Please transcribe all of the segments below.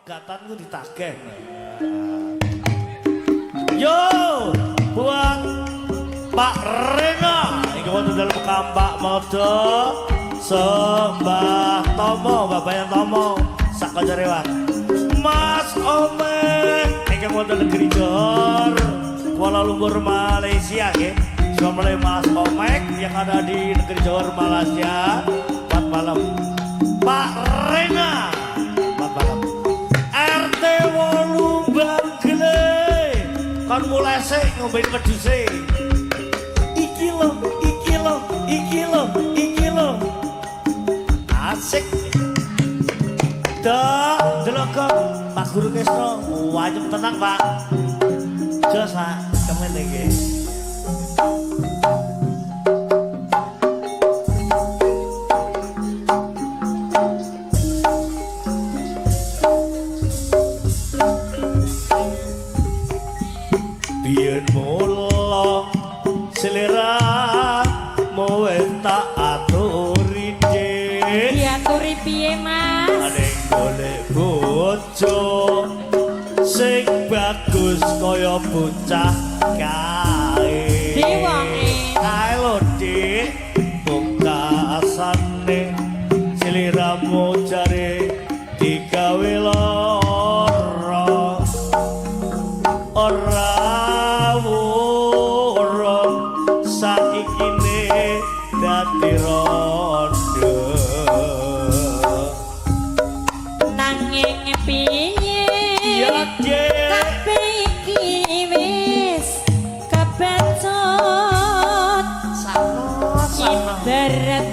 Pegatan ku ditagih. Yo, buat Pak Rena iki wonten dalem Kampak Modo Sembah Tomo, Bapak Tomo sak kanca rewang. Mas Omek ingkang wonten negeri Johor, Kuala Lumpur, Malaysia nggih. Selamat Mas Omek yang ada di negeri Johor, Malaysia. 4 malam. Pak Rena, 4 malam. RT 8 Banggle. Kon mulai sik ngombe wedhuse. Iki lho, iki lho, iki lho, iki lho. Asik. Dah, delok kok Pak Guru Kesno wajib tenang, Pak. Jos, Pak, kemen iki. Biyen mula seliramu wis tak aturi, Dik. Diaturi piye, Mas? Ning golek bojo sing bagus kaya bocah kae. Di wonge. Kae lho, Dik. Pungkasane sliramu jare digawe lara. Ora wurung saikine dadi rondo. Nanging piye? Iya, Dik. Kabeh iki wis kebacut. Ibarat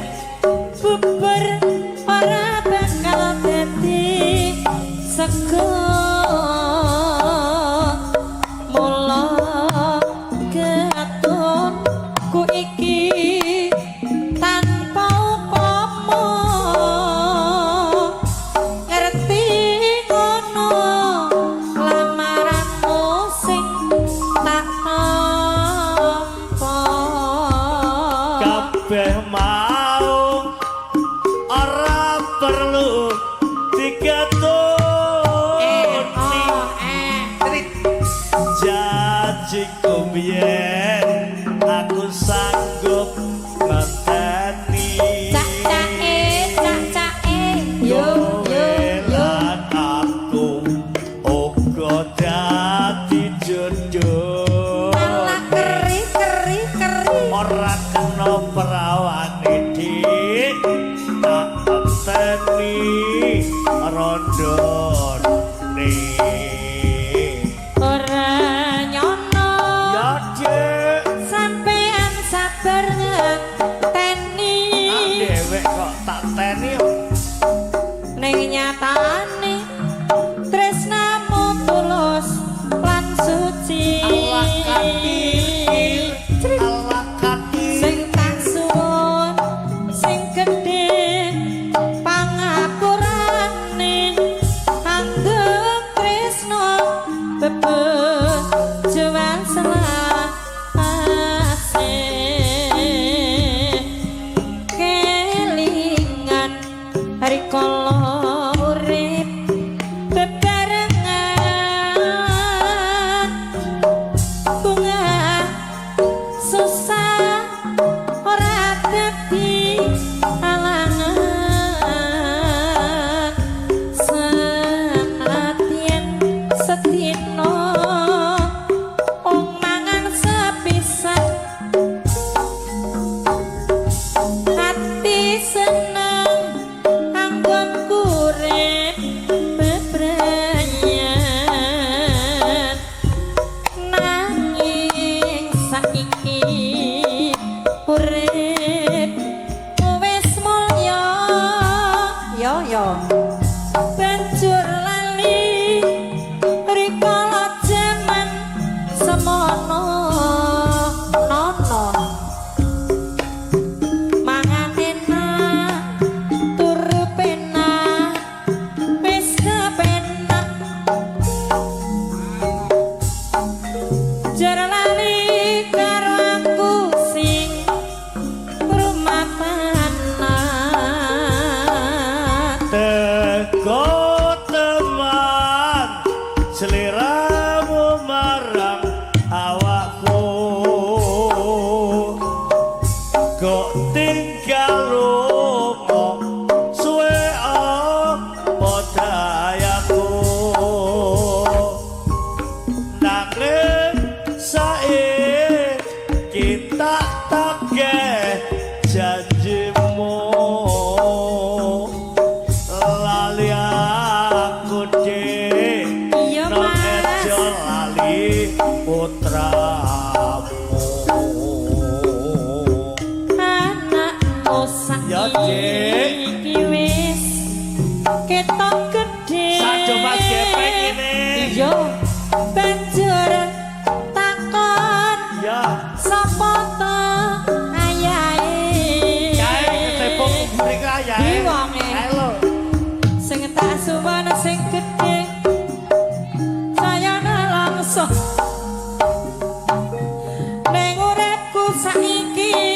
bubur ora bakal dadi sego. Mula ketun ku iki tanpa upama ngerti ngono lamaranmu sing tak tampa. Kabeh mau ora perlu diketuni. Janjiku biyen aku sanggup ngenteni. Cak cake, cak cake, yo yo yo. Lan aku uga dadi jodoh. Malah keri keri keri. Ora kena prawane, Dik, tak enteni rondone. Ora nyono. Ya, Dik. Sampean sabar ngenteni. Ah, dewek kok tak teni kok. Ning nyatane tresnamu tulus lan suci. Allah katir, Allah katir. Sing tak suwun sing gedhe pangapurane anggep tresno bebejuan selawase. Kelingan rikala urip Neng uripku saiki.